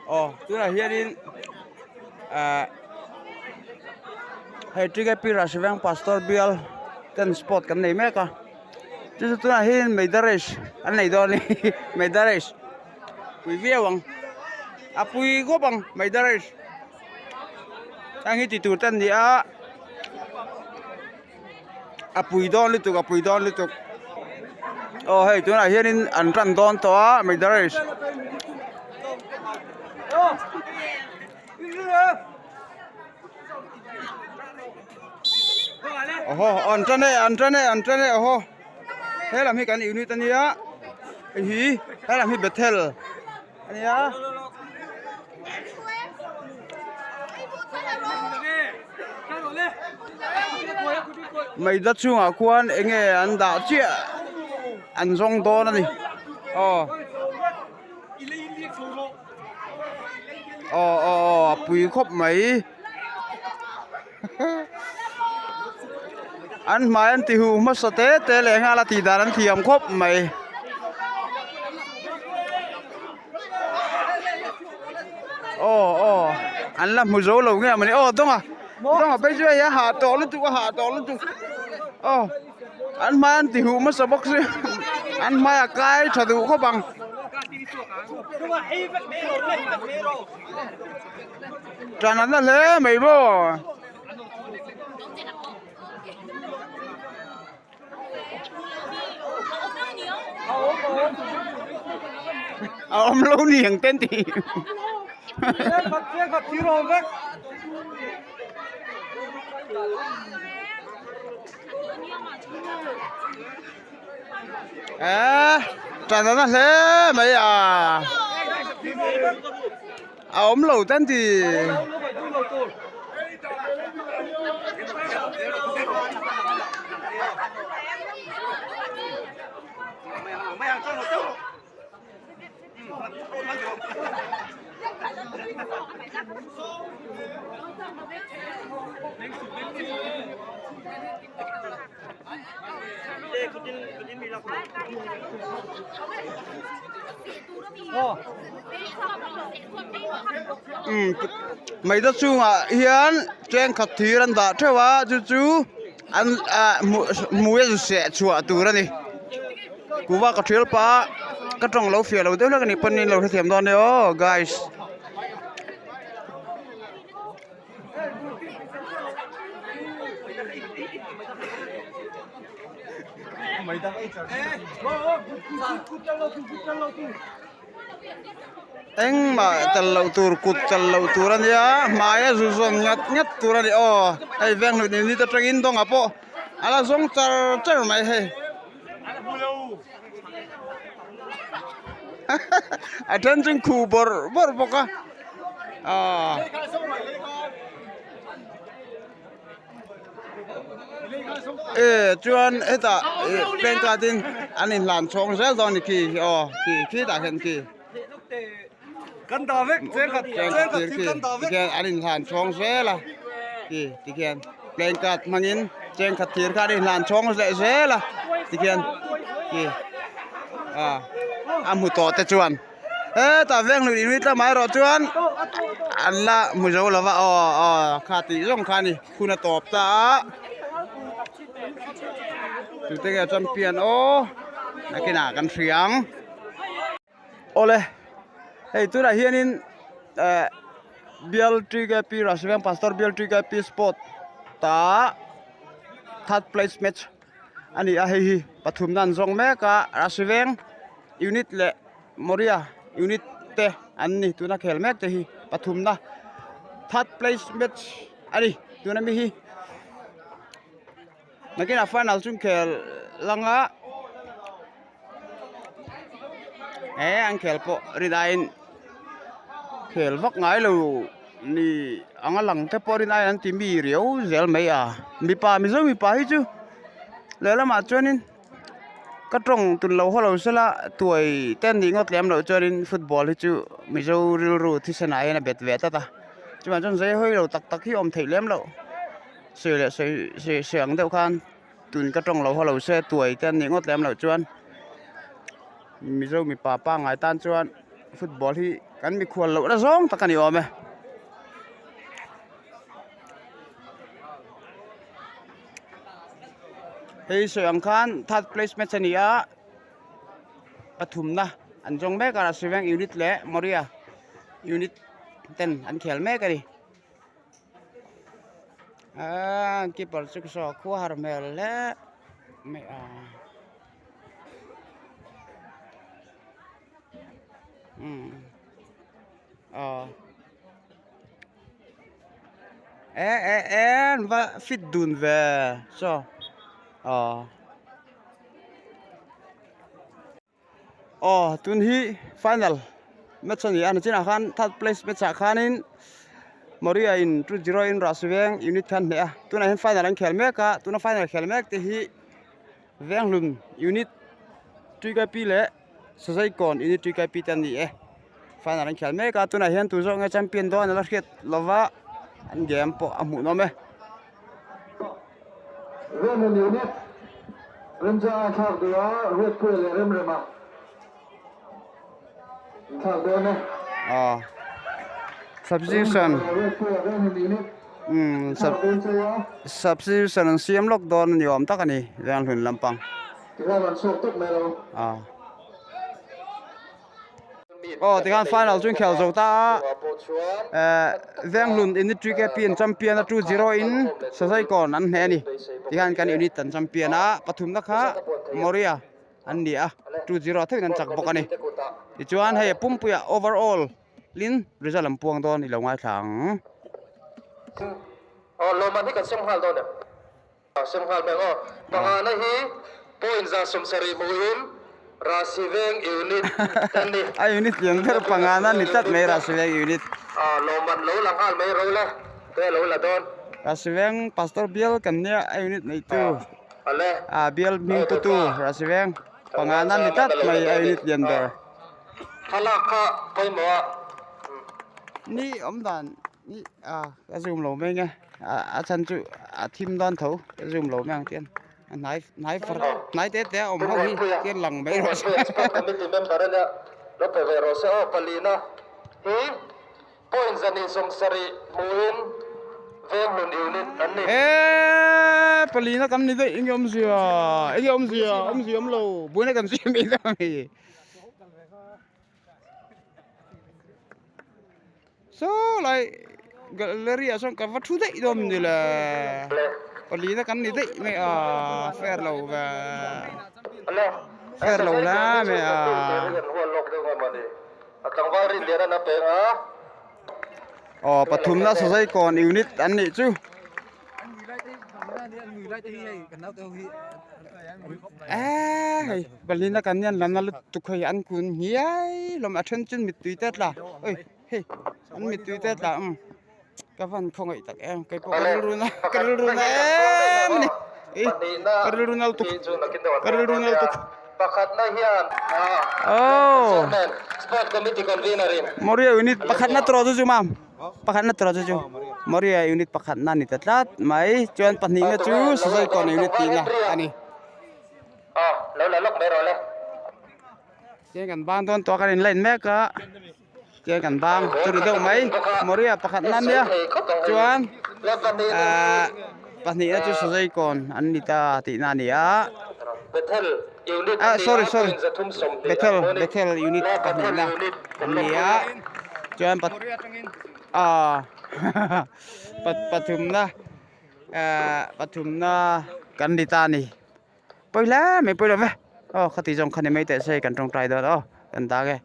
Aw tunah hianin ah hei TKP Rashiveng Pastor bial ten sport kan nei mek a chu chu tunah hian Maida race an nei dawn a ni Maida race pui viau ang a pui khawp ang Maida race heng hi ti tur te an ni a a pui dawn lutuk a pui dawn lutuk aw hei tunah hianin an tan dawn tawh a Maida race. Awhaw an tan e an tan e an tan e awhaw he lam hi kan unit ania hei hi he lam hi Bethel ania. Maida chungah khuan eng nge an dah chiah an zawng dawn a ni aw. Aw aw aw a pui khawp mai an hmai an ti huh hmasa te te leh nghal a tih dan an thiam khawp mai. Aw aw an la hmu zo lo nge mawni aw dawnga dawnga phei chu hei a hah tawh lutuk a hah tawh lutuk aw an hmai an ti huh hmasa bawk si an hmai a kai tha duh khawp ang. Tan an la hle mai maw. A awm lo ni ang ten ti. Eee tan a na hle mai a a awm lo ten ti. Maida chungah hian tengkhat thir an dah theuh a chu chu an ah hmui a seh chhuah tur a ni kuva ka thial pah a ka tawng lo fiah lo deuh hlek a nih pawn in lo hrethiam dawn nia aw guys. Engmah tel loh tur kut tel loh tur a nia hmai a zu zawn ngat ngat tur a ni aw hei veng hlui ni te atangin dawngah pawh a la zawng char char mai hei a then chu khuh bawrh bawrh bawk a aw. E chuan hetah ih pen card in an inhlan chhawng zel dawn a ni khi aw khi khitah khian khi kan dah vek chengkhat chengkhat thil kan dah vek tikhian an inhlan chhawng zel a khi tikhian playing card hmangin chengkhat thir kha an inhlan chhawng leh zel a tikhian khi a a hmu tawh te chuan. Hetah veng lui inui tlam erawh chuan an la hmu zo lo va aw aw kha tih zawng kha a ni hun a tawp ta a tute nge champion aw nakinah kan hria ang awle hei tunah hianin eh bial TKP Rajveng pastor bial TKP sport ta third place match. a ni a hei hi pathumna an zawng mek a Rasiveng unit leh Moria unit te an ni tuna khel mek te hi pathumna third place match a ni tuna mi hi nakinah final chu khel langa he an khel pawh rinaiin khel vak ngai lo. Ni anga lang te pawh rin aiin an ti mi riau zel mai a mipa mizo mipa hi chu lehlamah chuanin ka tawng tun lo haw lo sela tuai te an nih ngawt lem loh chuanin football hi chu mizo rilru thisen ah hian a bet ve tlat a chuvang chuan zei hawi lo tak tak hi awm theih lem loh sawi leh sawi sawi sawi ang deuh khan tun ka tawng lo haw lo se tuai te an nih ngawt lem loh chuan mizo mipa pangngai tan chuan football hi. Kan mikhual lohna zawng tak a ni awm e. Hei sawi ang khan third place match a ni a, pathumna an zawng mek a Rasiveng unit leh Moria unit ten an khel mek a ni. Aaa keeper chu saw khua har hmel hle mai a. Umm aw e e e an va fit dun ve saw aw aw tun hi final match a ni a nichinah khan third place match ah khanin Maria in 2-0 in Rahsiveng unit kha an hneh a tunah hian final an khel mek a tuna final khel mek te hi Venghlun unit TKP leh Sazaikawn unit TKP te an ni e final an khel mek a tunah hian tu zawk nge champion dawn a la hriat lova an game pawh a hmuhnawm e. Venghlun unit Remcha a thlak duh a Ruatpuia leh Remrema an thlak dawn e. Aw substitution Ruatpuia Venghlun unit umm thlak dawn cheu a. Substitution an siam lawk dawn a ni awm tak a ni Venghlun lampang. Tikhan an chhuak tawp mai lo. Aw. Aw tikhan final chu inkhel zo ta a eh Venghlun unit 3 KP an champion a 2-0 in Sazaikawn an hneh a ni. Tikhan kan unit an champion a pathumna kha Moria an ni a 2-0 theuhin an chak bawk a ni. Tichuan hei pumpuiah overall in result an puang dawn i lo ngaithla ang. Aw lawmman hi kan sem nghal dawn em? Sem nghal mai ang aw. Pangana hi point 170 hmuhin Rasiveng unit a ni. A unit lian ber pangana ni tlat mai Rasiveng unit. Aw lawmman lo la nghal mai ro le, te lo la dawn. Rasiveng pastor bial kan nia a unit neitu. A bial hming putu Rasiveng pangana ni tlat mai a unit lian ber. Thlalak kha pawimawh a. Ni awm dan ni a ka zoom lo mai nge a chhan chu a thim dawn tho ka zoom lo mai ang tian a hnai hnai far hnai te te a awm ho hi tian lang mai rawh se. Sport committee member ania lo pe ve rawh se aw palina hi point 270 hmuhin Venghlun unit an ni. Eee palina kan ni daih enge awmzia enge awmzia awmzia awm lo buaina kan siam mai dawn a ni. Saw lai gallery ah sawn ka va thu daih dawn ni le palina kan ni daih mai a fair lo ve fair lo hle mai a. Aw pathumna sazaikawn unit an nih chu. Eee hei palina kan hian lam na lutuk hei an kun hniai hlawm a then chu mittui te tla oi hei an mittui te tla umm ka van khawngaih tak em kei pawh ka rilru na ka rilru na em a ni ih ka rilru na lutuk ka rilru na lutuk aww Moria unit pakhat na tawh chu chu mam. Pakhat na tawh chu chu Moria unit pakhat na ni ta tlat mai chuan pahnih na chu Sazaikawn unit tihna a ni. Chuan kan bang dawn tawh a kan in line mek a chuan kan bang chu ri deuh mai Moria pakhat na nia chuan ahh pahnih na chu Sazaikawn an ni ta tihna a ni a ah sorry sorry Bethel Bethel unit pahnih na an ni a. Chuan pat ah pat pathumna ah pathumna kan ni ta a ni pawi hle mai pawi lo ve aw khati zawng kha ni mai teh se kan tawngtai dawn aw kan dak e.